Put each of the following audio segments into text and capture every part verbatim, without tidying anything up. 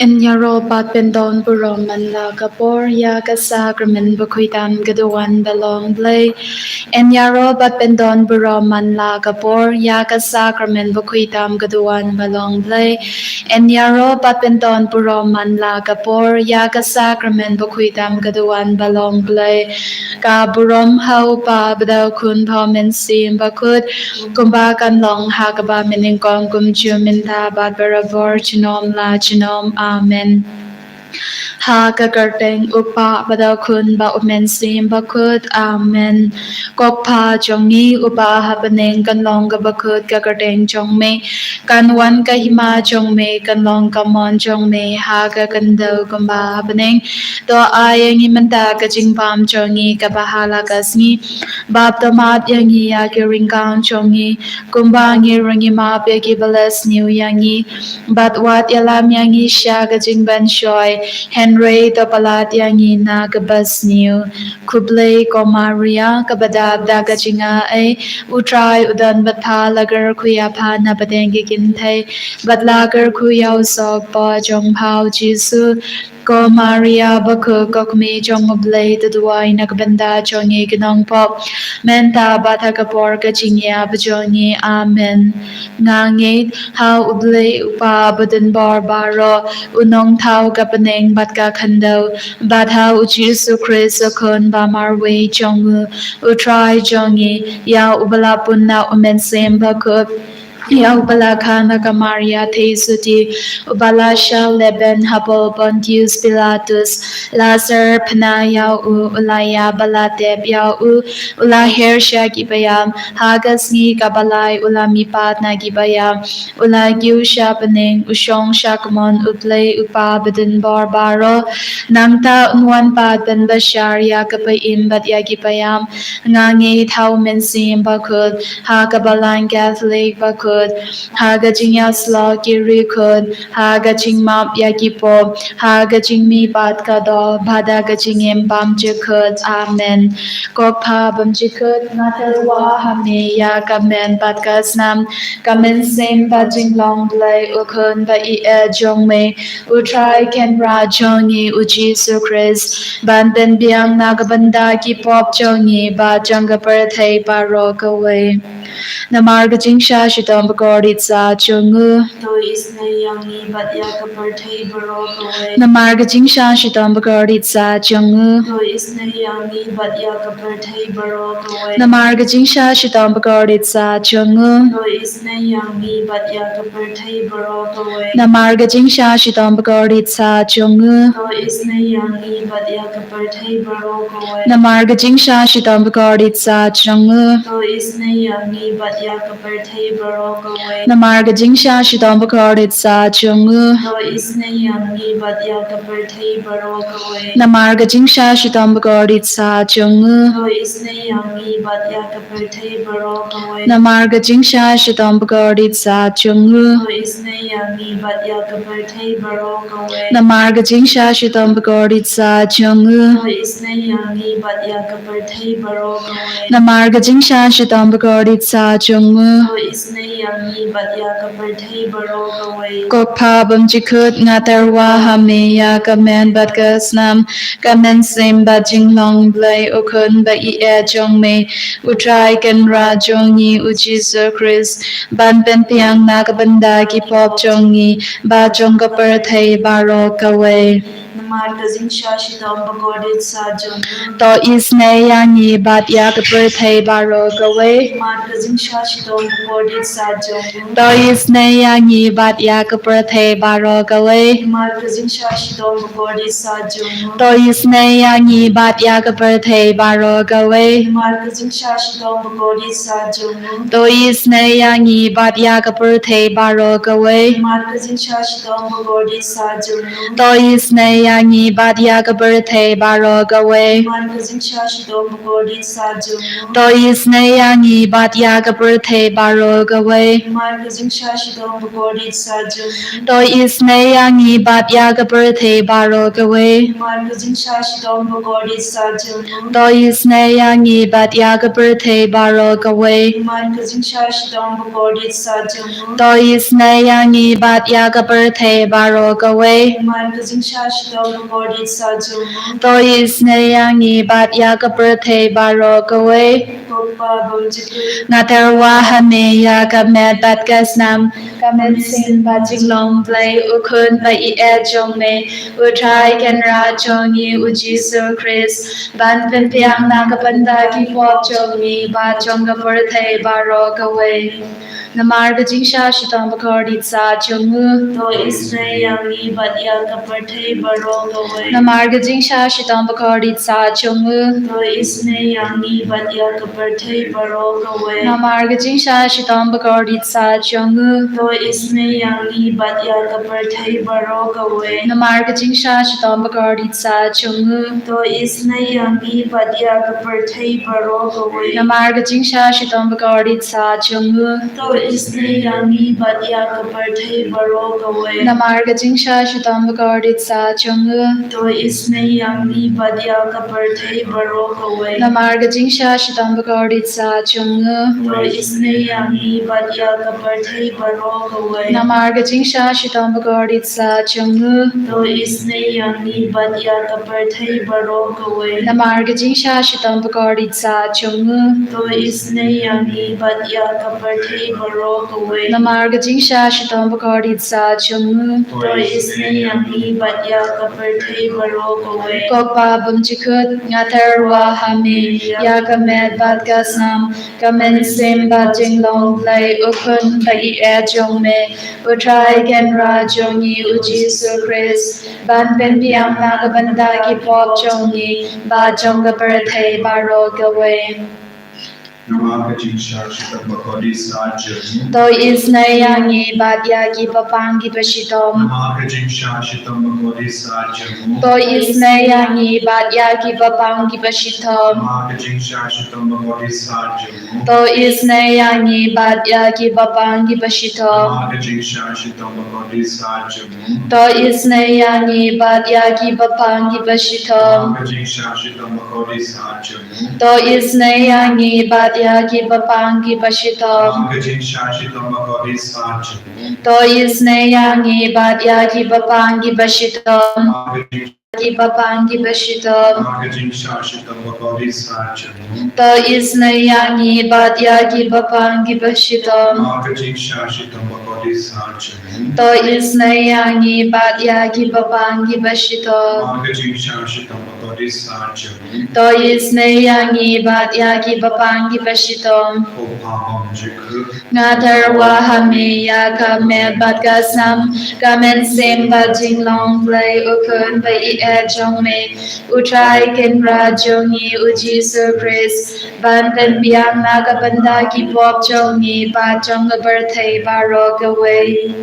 Yn ïaroh bad pyndon burom man la ka por ïa ka sakramen bakhuid tam ka duwan ba long Blei. Yn ïaroh bad pyndon burom man la ka por ïa ka sakramen bakhuid tam ka duwan ba long Blei. Yn ïaroh bad pyndon burom man la ka por ïa ka sakramen bakhuid tam ka duwan ba long Blei. Ka burom ha u Kpa bad ha u Khun bad ha u Mynsiem Bakhuid, kumba kan long ha kaba mynnyngkong, kumjuh mynta bad barabor, junom la junom. Amen. Ha ka kyrteng u Kpa bad u Khun bad u Mynsiem Bakhuid. Amen. Ko Kpa jong ngi uba ha bneng, kan long kaba khuid ka kyrteng jong me. Kan wan ka hima jong me, kan long ka mon jong me ha ka khyndew kumba ha bneng. To ai ïa ngi mynta ka jingbam jong ngi kaba ha la ka sngi. Bad to map ïa ngi ïa ki ryngkang jong ngi, kumba ngi ruh ngi map ïa kiba la sniew ïa ngi. Bad wat ïalam ïa ngi sha ka jingpynshoi, hynrei to palat ïa ngi na kaba sniew. Khublei ko Maria, kaba dap da ka jingai, u Trai u don bad pha. La kyrkhu ïa pha na pdeng ki kynthei, bad la kyrkhu ïa u sohkpoh jong pha u Jisu. Ko Maria bakhuid, ko Kmie jong u Blei, to duwai na ka bynta jong ngi ki nongpop, mynta bad ha ka por ka jingïap jong ngi. Amen. Nga ngeit ha u Blei u Kpa badonbor baroh, u nongthaw ka bneng bad ka khyndew, bad ha u Jisu Khrist u Khun ba marwei jong u, u Trai jong ngi, ïa uba la pun na u Mynsiem Bakhuid, ïa uba la kha na ka Maria theisotti, uba la shah lehbeiñ hapoh Pontius Pilatus, la syrphna ïa u, u la ïap bad la tep ïa u, u la her sha kiba ïap, ha ka sngi kaba lai u la mihpat na kiba ïap, u la kiew sha bneng, u shong sha kamon u Blei u Kpa badonbor baroh. Nangta un wan pat ban bishar ïa kiba im bad ïa kiba ïap. Nga ngeit ha u Mynsiem Bakhuid, ha ka Balang Katholik bakhuid, ha ka jingïasyllok ki riewkhuid, ha ka jingmap ïa ki pop, ha ka jingmihpat ka doh, bad ha ka jingim bymjukut. Amen. Ko Kpa bymjukut, nga tyrwa ha me ïa ka met bad ka snam, ka mynsiem bad jinglong Blei u Khun ba ïeit jong me, u Trai Kynrad jong ngi u Jisu Khrist, ban pynbiang na ka bynta ki pop jong ngi bad jong ka pyrthei baroh kawei. Namar ka jingshah shitom bakordit sah jong u. To isynei ïa ngi bad ïa ka pyrthei baroh kawei. Namar ka jingshah shitom bakordit sah jong u. To isynei ïa ngi bad ïa ka pyrthei baroh kawei. Namar ka jingshah shitom bakordit sah jong u. To isynei ïa ngi bad ïa ka pyrthei baroh kawei. Namar ka jingshah shitom bakordit sah jong u. To isynei ïa ngi bad ïa ka pyrthei baroh kawei. Namar ka jingshah shitom bakordit sah jong u. To isynei ïa ngi bad ïa ka pyrthei baroh kawei. Namar ka jingshah shitom bakordit sah jong u. To isynei ïa ngi bad ïa ka pyrthei baroh kawei. Namar ka jingshah shitom bakordit sah jong u. To isynei ïa ngi bad ïa ka pyrthei baroh kawei. Namar ka jingshah shitom bakordit sah jong u. To isynei ïa ngi bad ïa ka pyrthei baroh kawei. Namar ka jingshah shitom bakordit sah jong u. To isynei ïa ngi bad ïa ka pyrthei baroh kawei. Namar ka jingshah shitom bakordit sah jong u. To isynei ïa ngi bad ïa ka pyrthei baroh kawei. Ko Kpa bymjukut, nga tyrwa ha me ïa ka met bad ka snam, ka mynsiem bad jinglong Blei u Khun ba ïeit jong me, u Trai Kynrad jong ngi u Jisu Khrist, ban pynbiang na ka bynta ki pop jong ngi bad jong ka pyrthei baroh kawei. Namar ka jingshah shitom bakordit sah jong u. To isynei ïa ngi bad ïa ka pyrthei baroh kawei. Namar ka jingshah shitom bakordit sah jong u. To isynei ïa ngi bad ïa ka pyrthei baroh kawei. Namar ka jingshah shitom bakordit sah jong u. To isynei ïa ngi bad ïa ka pyrthei baroh kawei. Namar ka jingshah shitom bakordit sah jong u. To isynei ïa ngi bad ïa ka pyrthei baroh kawei. Namar ka jingshah shitom bakordit sah jong u. To isynei ïa ngi bad ïa ka pyrthei baroh kawei. Namar ka jingshah shitom bakordit satia jong u. To isynei ïa ngi bad ïa ka pyrthei baroh kawei. Namar ka jingshah shitom bakordit satia jong u. To isynei ïa ngi bad ïa ka pyrthei baroh kawei. Namar ka jingshah shitom bakordit satia jong u. To isynei ïa ngi bad ïa ka pyrthei baroh kawei. Namar ka jingshah shitom bakordit satia jong u. To isynei ïa ngi bad ïa ka pyrthei baroh kawei. Namar ka jingshah shitom bakordit satia jong u. To isynei ïa ngi bad ïa ka pyrthei baroh kawei. Ko Kpa bymjukut. Nga tyrwa ha me ïa ka met bad ka snam, ka mynsiem bad jinglong Blei, u Khun ba ïeit jong me, u Trai Kynrad jong ngi u Jisu Khrist, ban pynbiang na ka bynta ki pop jong ngi bad jong ka pyrthei baroh kawei. Namar ka jingshah shitom bakordit satia jong u. To isynei ïa ngi bad ïa ka pyrthei baroh kawei. Namar ka jingshah shitom bakordit satia jong u. To isynei ïa ngi bad ïa ka pyrthei baroh kawei. Namar ka jingshah shitom bakordit satia jong u. To isynei ïa ngi bad ïa ka pyrthei baroh kawei. Namar ka jingshah shitom bakordit satia jong u. To isynei ïa ngi bad ïa ka pyrthei baroh kawei. Namar ka jingshah shitom bakordit satia jong u. To isynei ïa ngi bad ïa ka pyrthei baroh kawei. Namar ka jingshah shitom bakordit satia jong u. To isynei ïa ngi bad ïa ka pyrthei baroh kawei. Namar ka jingshah shitom bakordit satia jong u. To isynei ïa ngi bad ïa ka pyrthei baroh kawei. Namar ka jingshah shitom bakordit satia jong u. To isynei ïa ngi bad ïa ka pyrthei baroh kawei. Namar ka jingshah shitom bakordit satia jong u. To isynei ïa ngi bad ïa ka pyrthei baroh kawei. Namar ka jingshah shitom bakordit satia jong u. To isynei ïa ngi bad ïa ka pyrthei baroh kawei. Ko Kpa bymjukut, nga tyrwa ha me ïa ka met bad ka snam, ka mynsiem bad jinglong Blei, u Khun ba ïeit jong me, u Trai Kynrad jong ngi u Jisu Khrist, ban pynbiang na ka bynta ki pop jong ngi bad jong ka pyrthei baroh kawei. Namar ka jingshah shitom bakordit satia jong u. To isynei ïa ngi bad ïa ki bapang kiba shitom. Namar ka jingshah shitom bakordit satia jong u. To isynei ïa ngi bad ïa ki bapang kiba shitom. Namar ka jingshah shitom bakordit satia jong u. To isynei ïa ngi bad ïa ki bapang kiba shitom. Namar ka jingshah shitom bakordit satia jong u. To isynei ïa ngi bad ïa ki bapang kiba shitom. Namar ka jingshah shitom bakordit satia jong u. To isynei ïa ngi bad ïa ki bapang kiba shitom. Namar ka jingshah shitom bakordit satia jong u. To isynei ïa ngi bad ïa ki bapang kiba shitom. Namar ka jing- ki bapang kiba shitom. Namar ka jingshah shitom bakordit satia jong u. To isynei ïa ngi bad ïa ki bapang kiba shitom. Namar ka jingshah shitom bakordit satia jong u. To isynei ïa ngi bad ïa ki bapang kiba shitom. Namar ka jingshah shitom bakordit satia jong u. To isynei ïa ngi bad ïa ki bapang kiba shitom. Ko Kpa bymjukut. Nga tyrwa ha me ïa ka met bad ka snam, ka mynsiem bad jinglong Blei, u Khun ba ïeit jong me, u Trai Kynrad jong ngi u Jisu Khrist, ban pynbiang na ka bynta ki pop jong ngi bad jong ka pyrthei baroh kawei.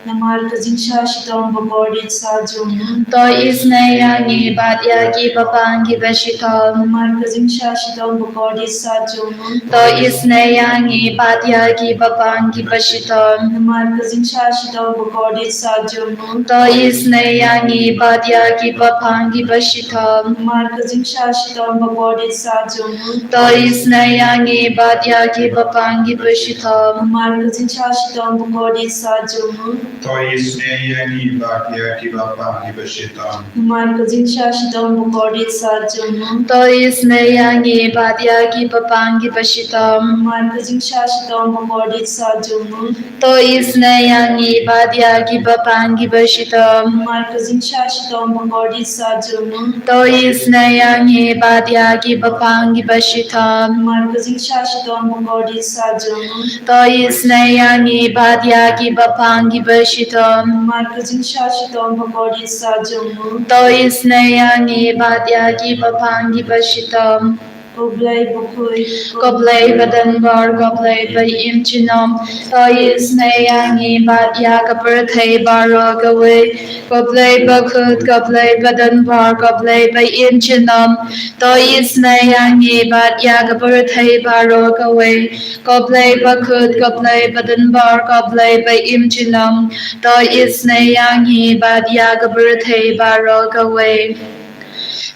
Namar ka jingshah shitom bakordit satia jong u. To isynei ïa ngi bad ïa ki bapang kiba shitom. Namar ka jingshah shitom bakordit satia jong u. To isynei ïa ngi bad ïa ki bapang kiba shitom. Namar ka jingshah shitom bakordit satia jong u. To isynei ïa ngi bad ïa ki bapang kiba shitom. Namar ka jingshah shitom bakordit satia jong u. To isynei ïa ngi bad ïa ki bapang kiba shitom. Namar ka jingshah shitom bakordit satia jong u. To isynei ïa ngi bad ïa ki bapang kiba shitom. Namar ka jingshah shitom bakordit satia jong u. To isynei ïa ngi bad ïa ki bapang kiba shitom. Namar ka jingshah shitom bakordit satia jong u. To isynei ïa ngi bad ïa ki bapang kiba shitom. Namar ka jingshah shitom bakordit satia jong u. To isynei ïa ngi bad ïa ki bapang kiba shitom. Namar ka jingshah shitom bakordit satia jong u. To isynei ïa ngi bad ïa ki bapang kiba shitom. Namar ka jingshah shitom bakordit satia jong u. To isynei ïa ngi bad ïa ki bapang kiba shitom. Ko Blei bakhuid, ko Blei badonbor, ko Blei baim junom, to isynei ïa ngi bad ïa ka pyrthei baroh kawei. Ko Blei bakhuid, ko Blei badonbor, ko Blei baim junom, to isynei ïa ngi bad ïa ka pyrthei baroh kawei. Ko Blei bakhuid, ko Blei badonbor, ko Blei baim junom, to isynei ïa ngi bad ïa ka pyrthei baroh kawei.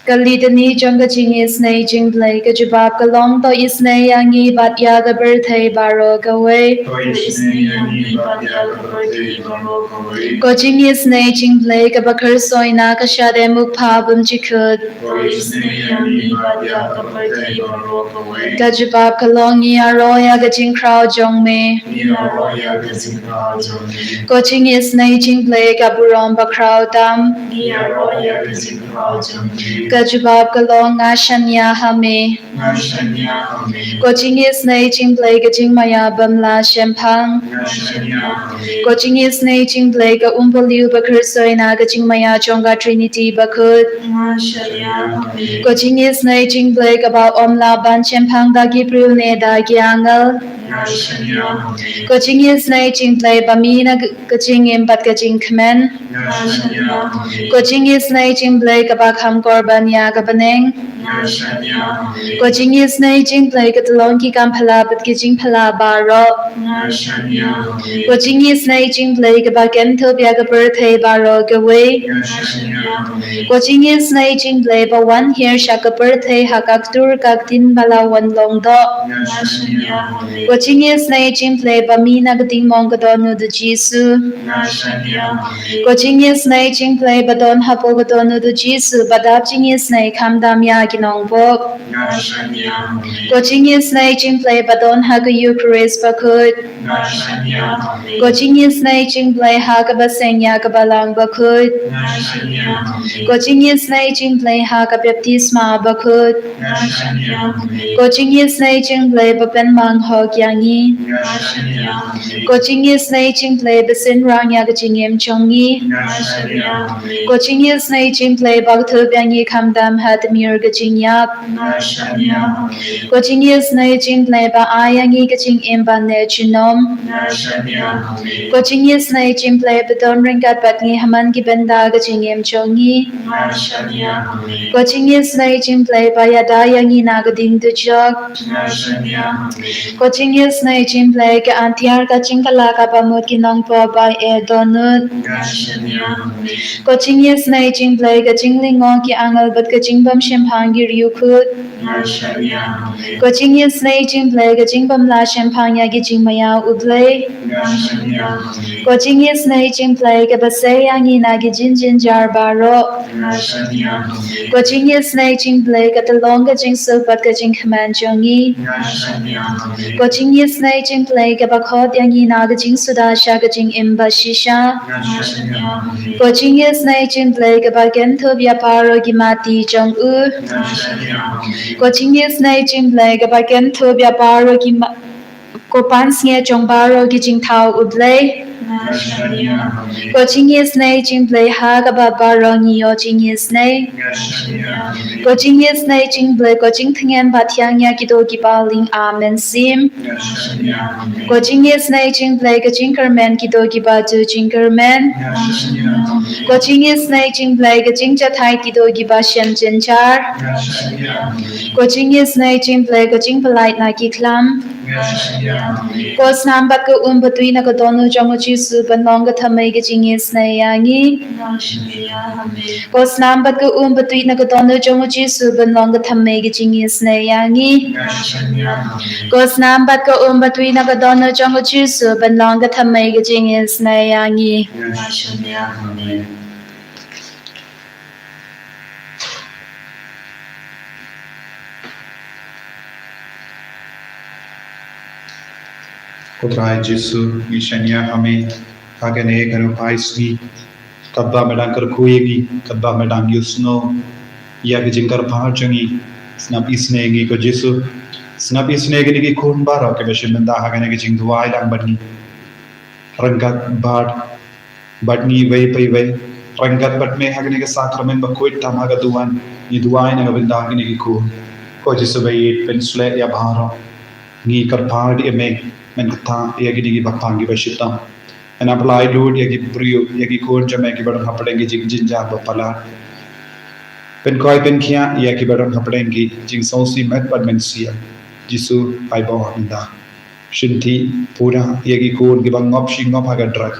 Ka Litany jong ka jingisynei jingblei. Ka jubab ka long, to isynei ïa ngi bad ïa ka pyrthei baroh kawei. To isynei ïa ngi bad ïa ka pyrthei baroh kawei. Ko jingisynei jingblei kaba khuslai na ka shadei mukpha bymjukut. To isynei ïa ngi bad ïa ka pyrthei baroh kawei. Ka jubab ka long, ngi ïaroh ïa ka jingkhraw jong me. Ngi ïaroh ïa ka jingkhraw jong me. Ko jingisynei jingblei ka burom bakhraw tam. Ngi ïaroh ïa ka jingkhraw jong me. Ka jubab ka long, nga shaniah ha me. Nga shaniah ha me. Ko jingisynei jingblei ka jingmaïa bym lah shemphang. Nga shaniah ha me. Ko jingisynei jingblei ka um baliew ba khuslai na ka jingmaïa jong ka Trinity bakhuid. Nga shaniah ha me. Ko jingisynei jingblei kaba ym lah ban shemphang da ki briew ne da ki angel. Nga shaniah ha me. Ko jingisynei jingblei ba mih na ka jingim bad ka jingkmen. Nga shaniah ha me. Ko jingisynei jingblei kaba kham kor ban ïa ka bneng. Nga shaniah ha me. Ko jingisynei jingblei ka tyllong ki kam phylla bad ki jingphylla baroh. Nga shaniah ha me. Ko jingisynei jingblei kaba kynthup ïa ka pyrthei baroh kawei. Nga shaniah ha me. Ko jingisynei jingblei ba wan hiar sha ka pyrthei ha ka ktur ka ktien ba la wan long doh. Nga shaniah ha me. Ko jingisynei jingblei ba mih na ka ding mong ka don u da Jisu. Nga shaniah ha me. Ko jingisynei jingblei ba don hapoh ka don u da Jisu ba dap jingisynei kham dam ïa ki nongpop. Nga shaniah ha me. Ko jingisynei jingblei ba don ha ka Eukharist bakhuid. Nga shaniah ha me. Ko jingisynei jingblei ha kaba seng ïa ka Balang bakhuid. Nga shaniah ha me. Ko jingisynei jingblei ha ka baptisma bakhuid. Nga shaniah ha me. Ko jingisynei jingblei ba pynmang hok ïa ngi. Nga shaniah ha me. Ko jingisynei jingblei ba synran ïa ka jingim jong ngi. Nga shaniah ha me. Ko jingisynei jingblei ba kdup ïa ngi kham dam ha tmier ka jingïap. Nga shaniah ha me. Ko jingisynei jingblei ba ai ïa ngi ka jingim ban leit junom. Nga shaniah ha me. Ko jingisynei jingblei ba don ryngkat bad ngi ha man ki bynta ka jingim jong ngi. Nga shaniah ha me. Ko jingisynei jingblei ba ïada ïa ngi na ka ding dujok. Nga shaniah ha me. Ko jingisynei jingblei ka atiar ka jingkylla kaba mut ki nongpop ba ïeh dohnud. Nga shaniah ha me. Ko jingisynei jingblei ka jinglyngngoh ki angel bad ka jingbym shemphang ki riewkhuid. Nga shaniah ha me. Ko jingisynei jingblei ka jingbym lah shemphang ïa ki jingmaïa u Blei. Nga shaniah ha me. Ko jingisynei jingblei kaba sei ïa ngi na ki jingjynjar baroh. Nga shaniah ha me. Ko jingisynei jingblei ka tyllong ka jingsuk bad ka jingkmen jong ngi. Nga shaniah ha me. Ko jingisynei jingblei kaba khot ïa ngi na ka jingsuda sha ka jingim ba shisha. Nga shaniah ha me. Ko jingisynei jingblei kaba kynthup ïa baroh ki mati jong u. Nga shaniah ha me. Ko jingisynei jingblei kaba kynthup ïa baroh ki ma-, ko pansngiat jong baroh ki jingthaw u Blei. Nga shaniah ha me. Ko jingisynei jingblei ha kaba baroh ngi ïoh jingisynei. Nga shaniah ha me. Ko jingisynei jingblei, ko jingtngen ba thiang ïa kito kiba ling, amen sim. Nga shaniah ha me. Ko jingisynei jingblei ka jingkyrmen kito kiba ju jingkyrmen. Nga shaniah ha me. Ko jingisynei jingblei ka jingjahthait kito kiba shem jynjar. Nga shaniah ha me. Ko jingisynei jingblei ka jingpyllait na ki khlam. Nga shaniah ha me. Ko snam bad ka um batui na ka dohnud jong u Jisu ban long ka thymmei ka jingisynei ïa ngi. Nga shaniah ha me. Ko snam bad ka um batui na ka dohnud jong u Jisu ban long ka thymmei ka jingisynei ïa ngi. Nga shaniah ha me. Ko snam bad ka um batui na ka dohnud jong u Jisu ban long ka thymmei ka jingisynei ïa ngi. Nga shaniah ha me. Ko Trai Jisu, ngi shaniah ha me ha kane ka Nohphai Sngi. Katba me dang kyrkhu ïa ngi, katba me dang ïohsngew ïa ki jingkyrpad jong ngi, sngap isynei ïa ngi ko Jisu. Sngap isynei ïa kine ki khun baroh kiba shim bynta ha kane ka jingduwai lang bad ngi. Ryngkat bad bad ngi iwei pa iwei, ryngkat bad me ha kane ka sakramen bakhuid tam ha ka duwan, ngi duwai na ka bynta kine ki khun. Ko Jisu ba ïeit, pynsleh ïa baroh. Ngi kyrpad ïa me, men kata ïa kine kiba pang kiba shitom. Ngi pynlait lut ïa ki briew, ïa ki khun jong me kiba don hapdeng ki jingjynjar ba palat. Pynkhuid pynkhiah ïa kiba don hapdeng ki jingsngewsih met bad mynsiem. Jisu, ai bor mynta. Shynti pura ïa ki khun kiba ngop shi ngop ha ka drug.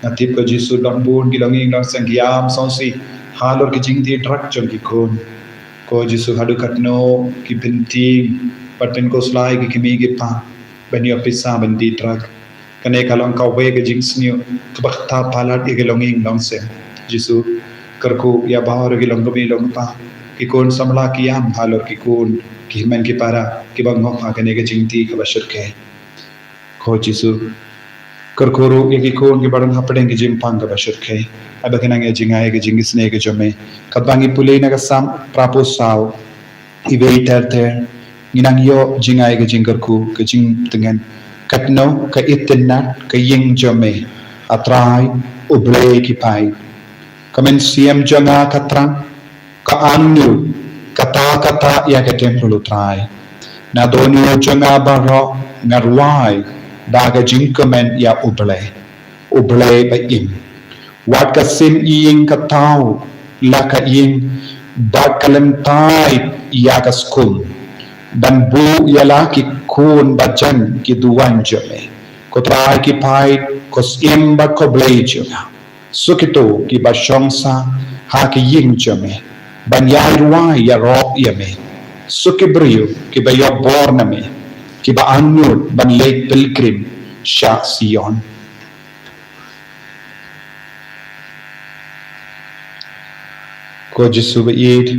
Nga tip ko Jisu don bun ki longïing longseng ki ïam sngewsih halor ki jingdie drug jong ki khun. Ko Jisu haduh katno ki pyntieng bad pynkhuslai ki kmie ki kpa ban ïoh pisa ban die drug. Kane ka long kawei ka jingsniew kaba ktah palat ïa ki longïing longseng. Jisu, kyrkhu ïa baroh ki longkmie longkpa, ki khun samla ki ïam halor ki khun, ki hynmen ki para kiba ngop ha kane ka jingdie kaba shyrkhei. Ko Jisu, kyrkhu ruh ïa ki khun kiba don hapdeng ki jingpang kaba shyrkhei. Ai ba kin nang ïa jngai ka jingisynei ka jong me. Katba ngi pule na ka Salm phra phew saw, iwei ter ter, ngi nang ïoh jngai ka jingkyrkhu, ka jingtngen. Katno ka itynnad ka ïing jong me, A Trai, U Blei ki paid. Ka mynsiem jong nga ka trang, ka angnud, ka ta ka ta ïa ka templ U Trai. Na dohnud jong nga baroh nga rwai da ka jingkmen ïa U Blei, U Blei ba im. Wat ka sim ïing ka thaw la ka ïing, bad ka lyntai ïa ka skum. Ban buh ïa la ki khun ba jan ki duwan jong me. Ko Trai ki paid, ko Syiem bad ko Blei jong nga. Suk ito kiba shong sah ha ki ïing jong me, ban ïai rwai ïaroh ïa me. Suk ki briew kiba ïoh bor na me, kiba angnud ban leit pilgrim sha Sion. Ko Jisu ba ïeit,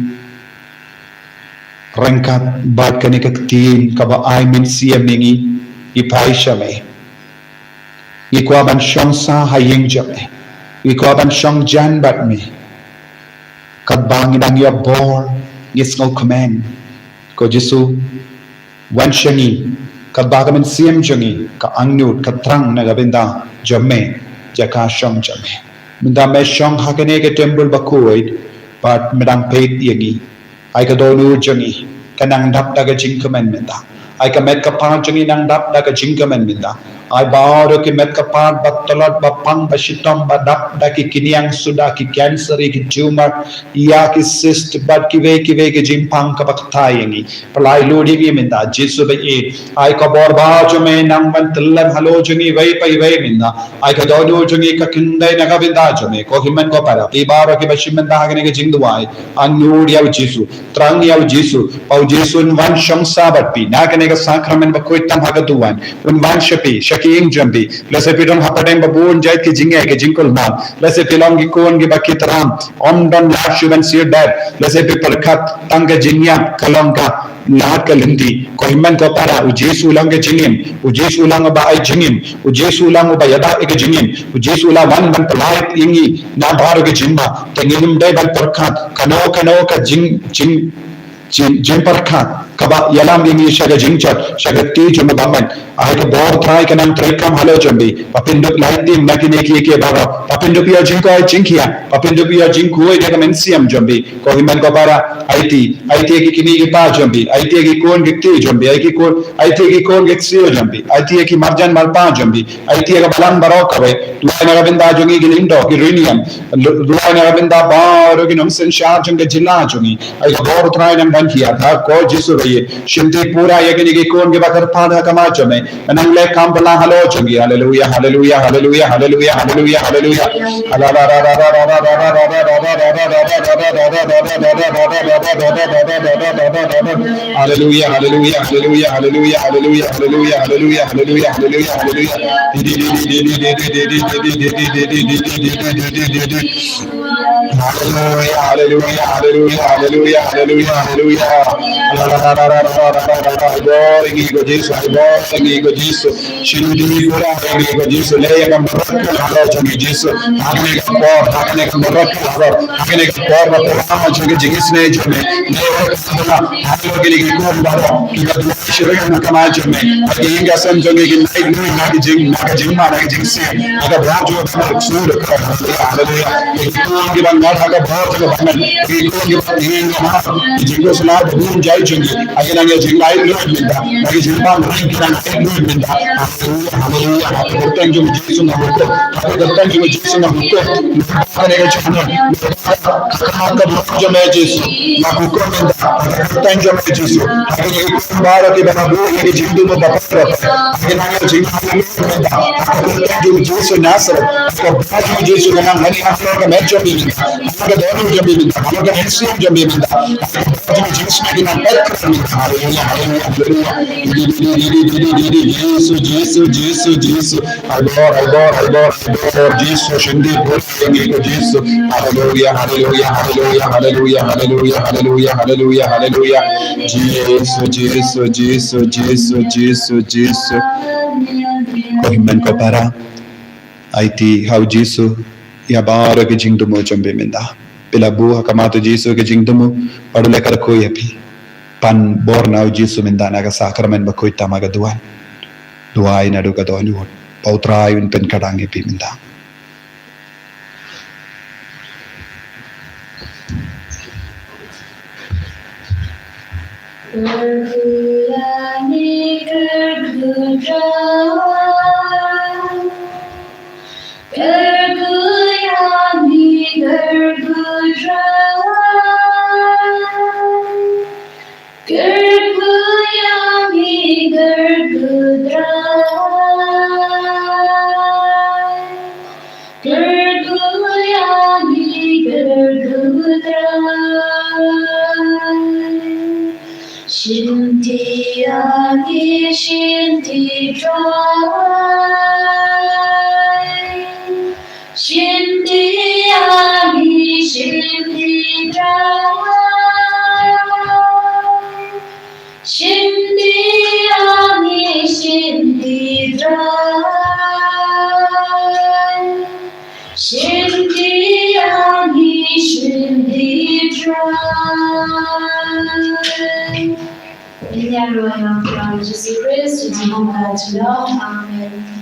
ryngkat bad kane ka ktien kaba ai mynsiem ïa ngi, ngi phai sha me. Ngi kwah ban shong sah ha ïing jong me. Ngi kwah ban shong jan bad me. Katba ngi dang ïoh bor, ngi sngewkmen. Ko Jisu, wan sha ngi, katba ka mynsiem jong ngi ka angnud, ka trang na ka bynta jong me, jaka shong jong me. Mynta me shong ha kane ka templ bakhuid, bad me dang peit ïa ngi. Ai ka dohnud jong ngi ka nang dap da ka jingkmen mynta. Ai ka met ka phad jong ngi nang dap da ka jingkmen mynta. Ai baroh ki met ka phad ba tlot, ba pang, ba shitom, ba dap da ki kynïang suda, ki cancer, ki tumor, ïa ki cyst bad kiwei kiwei ki jingpang kaba ktah ïa ngi. Pynlait lut ïa ngi mynta, Jisu ba ïeit. Ai ka bor ba jong me nang ban tyllep halor jong ngi iwei pa iwei mynta. Ai ka dohnud jong ngi ka kyntait na ka bynta jong me. Ko hynmen ko para, phi baroh kiba shim bynta ha kane ka jingduwai, angnud ïa u Jisu, trang ïa u Jisu, ba u Jisu un wan shong sah bad phi na kane ka sakramen bakhuid tam ha ka duwan. Un wan sha phi, sha ki ïing jong phi. Lehse phi don hapdeng ba bun jait ki jingeh, ki jingkulmar. Lehse phi long ki khun kiba ki tram, ym don lad shuh ban siew dep. Lehse phi pyrkhat tang ka jingïap ka long ka lad ka lynti. Ko hynmen ko para, u Jisu u long ka jingim, u Jisu u long uba ai jingim, u Jisu u long uba ïada ïa ka jingim, u Jisu u la wan ban pynlait ïa ngi na baroh ka jingma. Te ngim dei ban pyrkhat kano kano ka jing, jing, jing, jingpyrkhat kaba ïalam ïa ngi sha ka jingjot, sha ka kti jong u bymman. Ai ka bor Trai ka nang treikam halor jong phi. Ba phin dup lait tim na kine kiei kiei baroh. Ba phin dup ïoh jingkoit jingkhiah. Ba phin dup ïoh jingkhuid ïa ka mynsiem jong phi. Ko hynmen ko para, aiti, aiti ïa ki kmie ki kpa jong phi, aiti ïa ki khun ki kti jong phi, aiti ïa ki khun, aiti ïa ki khun ki ksiew jong phi, aiti ïa ki marjan marpa jong phi, aiti ïa ka balang baroh kawei. Duwai na ka bynta jong ngi ki lyngdoh, ki riewniam. Duwai na ka bynta baroh ki nongsynshar jong ka jylla jong ngi. Ai ka bor Trai nang ban hiar ha, ko Jisu ba ïeit. Shim ti pura ïa kine ki khun kiba kyrpad ha khmat jong me. Nang leh kam bala halor jong ngi. Haleluya, haleluya, haleluya, haleluya, haleluya, haleluya. Haleluya, haleluya, haleluya, haleluya, haleluya, haleluya, haleluya, haleluya, haleluya, haleluya, haleluya, haleluya. Haleluya, haleluya, haleluya, haleluya, haleluya, haleluya, haleluya. Ai bor ïa ngi ko Jisu, ai bor ïa ngi ko Jisu. Shim ti pura ïa ngi ko Jisu, leh ïa ka miracle halor jong ngi Jisu. Ha kane ka por, ha kane ka miracle halor, ha kane ka por ba pura halor jong ka jingisynei jong me. Leh ïa ka miracle halor kine ki khun baroh kiba duwai sha ïing ha khmat jong me. Ha ki ïing ki sem jong ngi, ki nai na ka jing, na ka jingma, na ka jingsiew. Ha ka bor jong ka miracle. Haleluya, haleluya. Ki khun kiba Ngat ha ka bor jong ka Baibl. Ki khun ki pa, ki ngi nga ma. Ki jingkhuslai ba bun jai jong ki. Ha ki nang ïa jinglait lut mynta. Ha ki jingbam ring ki nang lait lut mynta. Haleluya, haleluya. Ha ka kyrteng jong Jisu nga hukum. Ha ka kyrteng jong Jisu nga hukum. Kane ka jingmut. Ha ka bor jong me Jisu. Nga hukum mynta. Ha ka kyrteng jong me Jisu. Ha kine ki khun baroh kiba la buh ïa ki jingdum ba pher. Ha ki nang ïa jingmut mynta. Ha ka kyrteng jong Jisu Nasareth. Ha ka bor jong Jisu nga nang hani ha ka met jong me mynta. Ha ka dohnud jong me mynta. Ha ka mynsiem jong me mynta. Ha ka bor jong Jisu ki nang peit kyrteng mynta. Haleluya, haleluya, haleluya. Jisu, Jisu, Jisu, Jisu. Ai bor, ai bor, ai bor, ai bor. Jisu, shim dih bor ïa ngi ko Jisu. Haleluya, haleluya, haleluya, haleluya, haleluya, haleluya, haleluya, haleluya. Jisu, Jisu, Jisu, Jisu, Jisu, Jisu. Ko hynmen ko para. Aiti ha u Jisu ïa baroh ki jingthmu jong phi mynta. Phi la buh ha khmat u Jisu ki jingthmu, bad u la kyrkhu ïa phi. Pan bor na u Jisu mynta na ka sakramen bakhuid tam ha ka duwan. Duwai naduh ka dohnud ba u Trai un pynkyrdan ïa phi mynta. Kyrkhu ïa ngi, kyrkhu Trai. Kyrkhu ïa ngi, kyrkhu Trai. Kyrkhu ïa ngi, kyrkhu Trai. Kyrkhu ïa ngi, kyrkhu Trai. Shim dih ïa ngi, shim dih Trai. Shim dih ïa ngi, shim dih Trai. Shim dih ïa ngi, shim dih Trai. Shim dih ïa ngi, shim dih Trai. Ïa ruh ïa u Trai Jisu Khrist, u Jehobah Shalom. Amen.